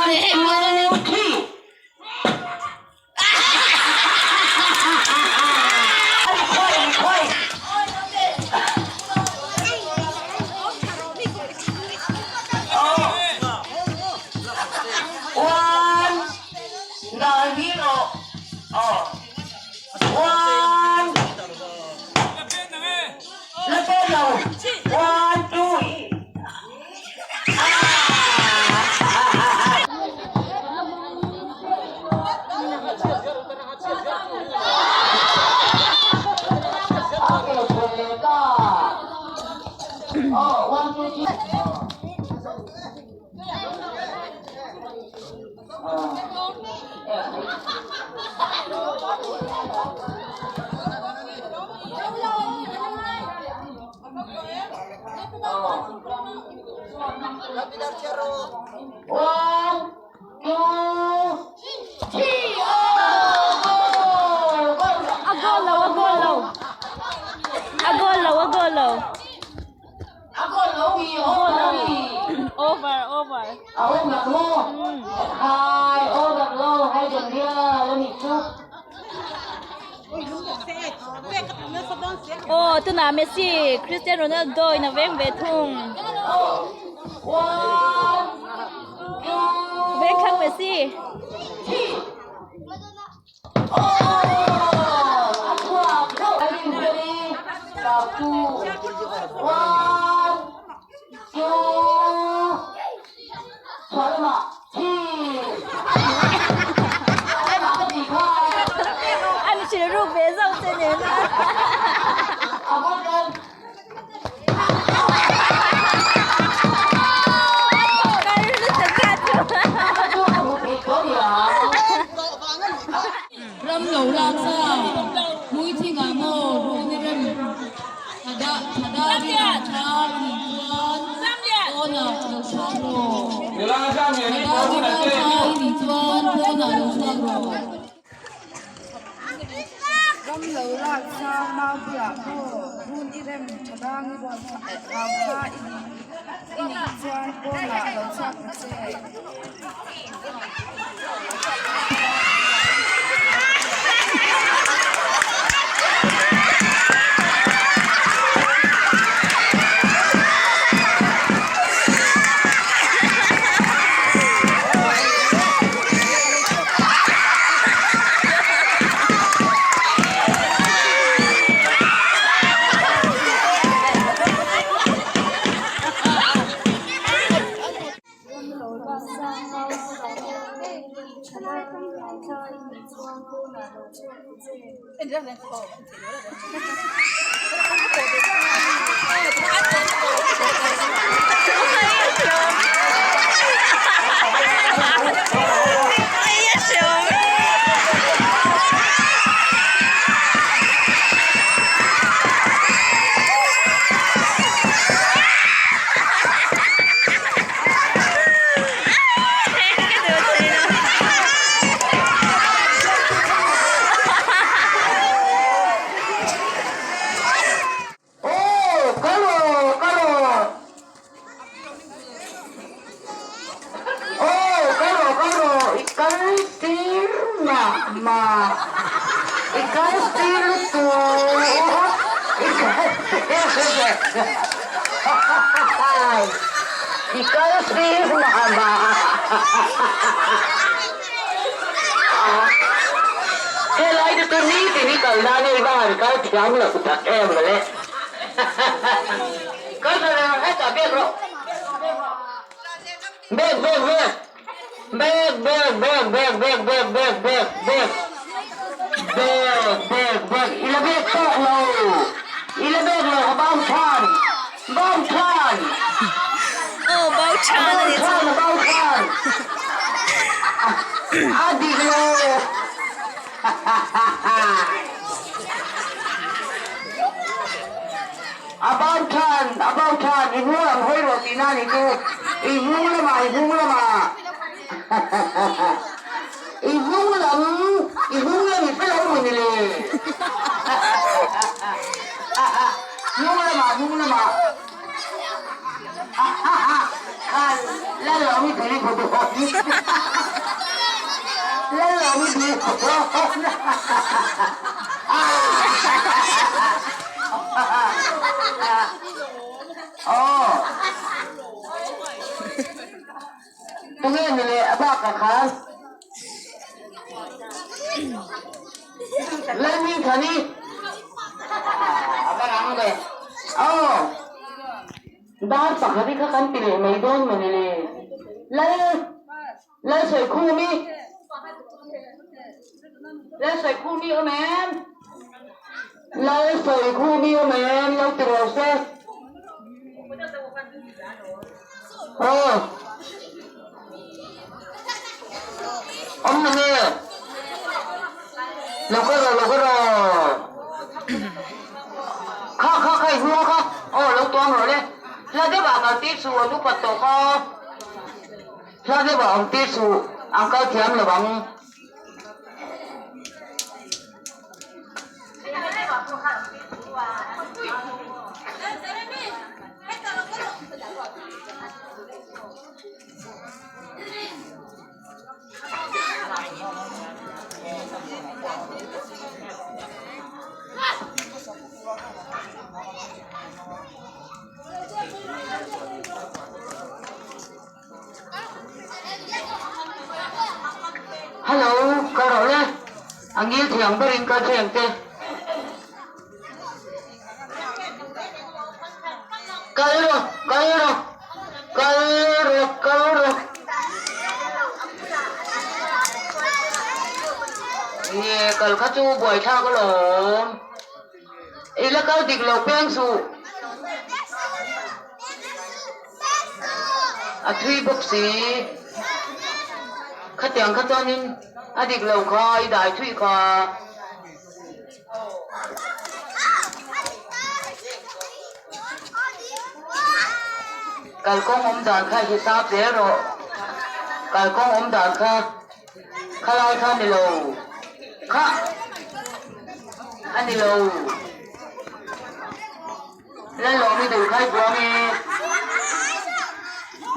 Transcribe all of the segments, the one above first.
One, two, three. One, two, three, oh, go, go. A goal lo, a goal lo. A goal lo, a goal lo. A goal lo hi, oh, lo hi. Over, over. A ôm đặt lô. Hai, ôm đặt lô, hai dần kia, lên nhịp chút. Aw tunah Messi, Cristiano Ronaldo in a veng ve thung. Veng thlang Messi. An hrilh ruk ve zauh che nen a. Ram lo lak sa hmuithingah maw run i rem thada thada ri ang tha i nih chuan pawnah lo chhuak rawh. Thada ri ang tha i nih chuan pawnah lo chhuak rawh. Ram lo lak sa mau bulah maw run i rem thadang i rual rau tha i nih i nih chuan pawnah lo chhuak ta che. Oh, kalo, kalo. Oh, kalo, kalo. Ikal tir ma, ma. Ikal tir tu. Ikal tir. Ikal tir ma, ma. Helai te chu nitin i kal nan i va han kal thiam loh tak em le. Kal tha reng hetah bek rawh. Bek bek bek. Bek bek bek bek bek bek bek bek bek. Bek bek bek i la bek tawk lo. I la bek lo ka bau than. Bau than. Aw bau than a ni chu. Bau than a dik lo. A bau than a bau than i hnung lam hawi rawh tihna a ni chu. I hnung lamah i hnung lamah. I hnung lam i hnung lam i hre lo maw ni le. Hnung lamah hnung lamah. Khan la lo mi thei photo. Aw. Tunge ni le a bakah khan Lalmi Thani a va rang ve. Aw. Dar pakhat hi kha kan ti leh mai dawn maw ni le. Lal Lalsawikhumi Lalsawikhumi awm em? Lalsawikhumi awm em? Lo ti rawh se. Aw. Awm na nge? Lo ka rawh, lo ka rawh. Kha kha kha i hnung kha. Aw lo tuam rawh le. Hla deuh ah kal tir suh an upat tawh kha. Hla deuh ah awm tir suh an kal thiam lo ang. Hello, kal rawh le. A ngil thiang berin kal thei ang che. Kal rawh, kal rawh, kal rawh, kal rawh. Nge kal kha chu buaithlak alawm. I la kal dik lo peng suh. A thui bawk si. Khatiang kha chuanin a dik lo kha i dai thui kha. Kalkawng awm dan kha hisap zel rawh. Kalkawng awm dan kha khalai kha ni lo. Kha a ni lo. Lalawmi dul khai buang e.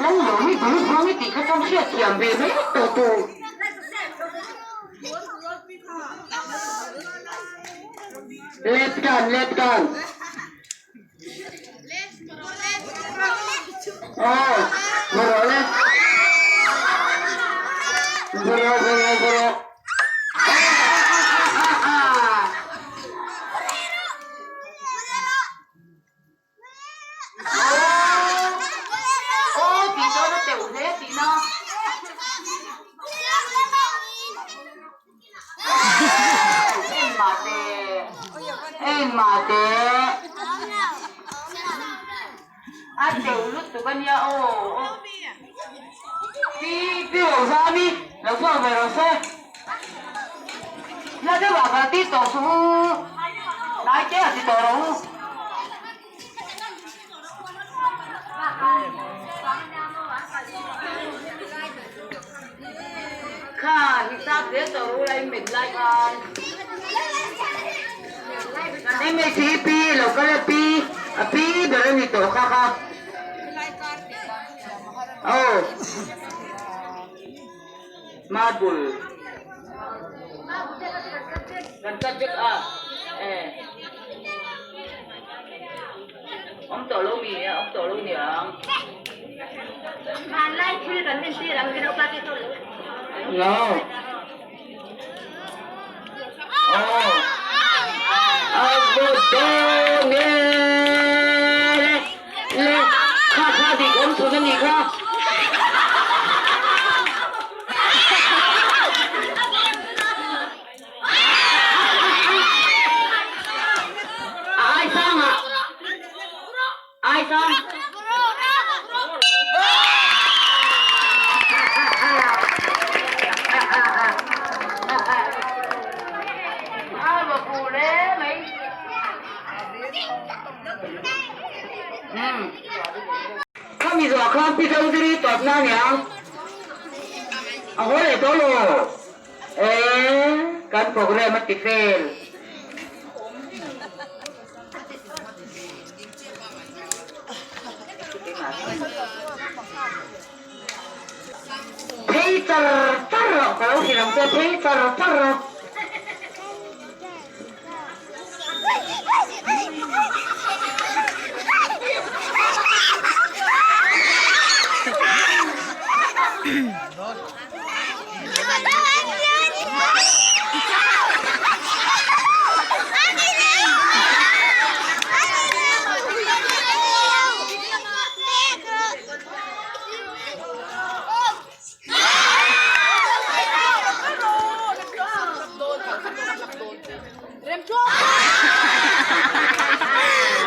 Lalawmi dul buang e tih kha chuan hriatthiam ve mai tawh tur. Left turn, left turn. Aw, hmu rawh le. Hmu rawh, hmu rawh, hmu rawh. Aw tih chuan a teuh hle tihna. En mah teh, en mah teh. A teuh lutuk a nia aw. Pi pi Rozami lo chhuak ve rawh se. Hla deuh ah kal tir tawh suh u. Hnai te ah ti tawh rawh u. Kha hisap zel tawh rawh u lai met lai khan. Kan MHEP lo kal a pi a pi ber a ni tawh kha kha. Aw. Marble. Kan subject a eh awm tawh lo mi a awm tawh lo niang. Hmanlai thil kan entir ang hi naupa te tawh lo. No. Aw. Avodone le kha kha dik awm chhun a nih kha. Ai sang ah. Ai sang. Khami zawh khan Pi Zodiri tawpna a nia. A haw leh tawh lo. Ee, kan program a ti fel. Phei. Phei char char rawh ka lo hrilh ang che, phei char char rawh.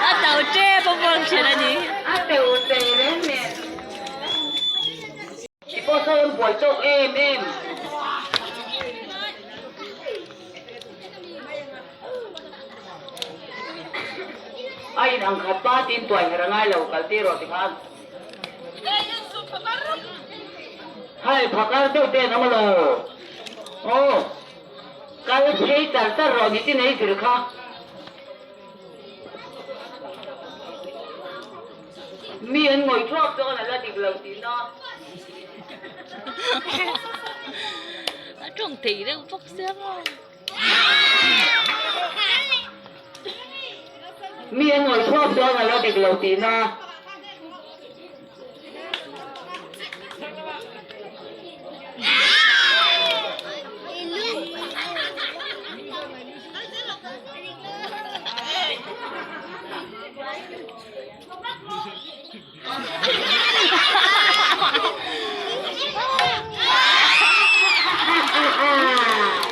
A to tep a vang thin a ni. A teu tei reng nen. I pawh sawn buai chawk em em. A in ang khat pa tin tuai her a ngai lo kal tir rawh tikhan. Hai phakar deuh te an awm alaw? Aw, kal phei char char rawh ni chi nei zir kha. Mi an ngawih thuak chuan a la dik lo tihna. A tawng thei reuh bawk sia maw. Mi an ngawih thuak chuan a la dik lo tihna.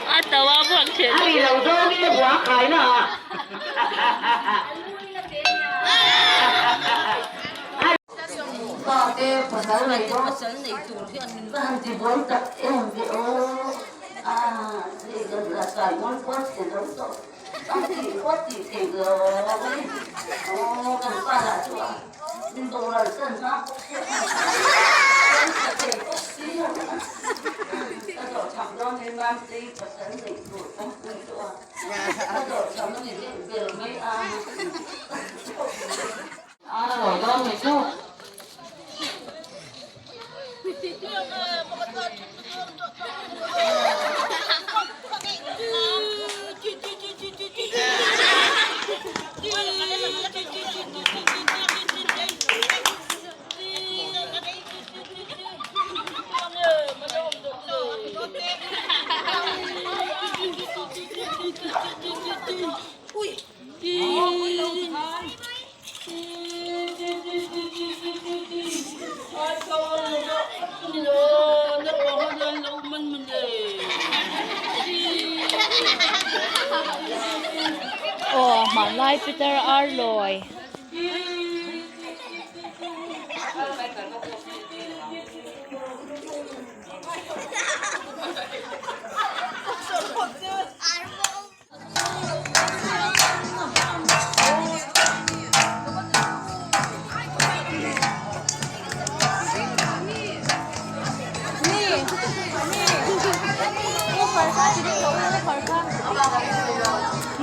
A to a vang thin. A ri lo zawng in bua khai na ah. Pate pasal nei dawn pasal nei tur hi an va han ti buai tak em ve aw a hei kan la kai dawn pawh che zo tawh a tih pawh tih theih lo mai aw kan pa lah chu a min boral san hma bawk sia kan tha thei bawk si lo ka zawh chhak dawn hi Mamtei pasal nei tur awmpui chu a ka zawh chhak a ni deuh ber mai a. A rawi dawn ni chu. Aw hmanlai Peter Arloy.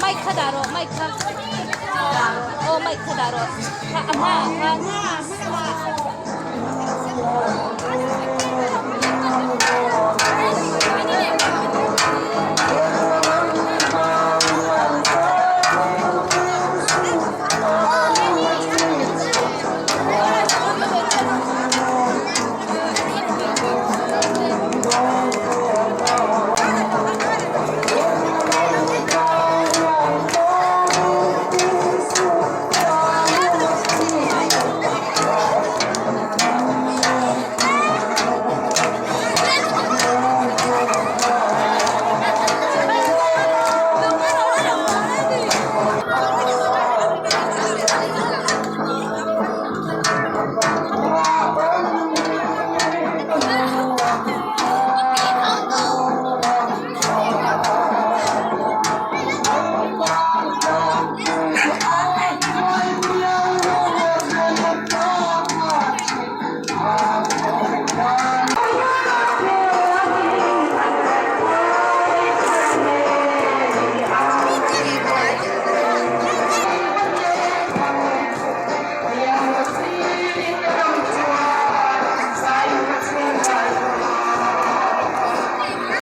Mic kha dah rawh mic kha aw mic kha dah rawh kha a hmaah khan.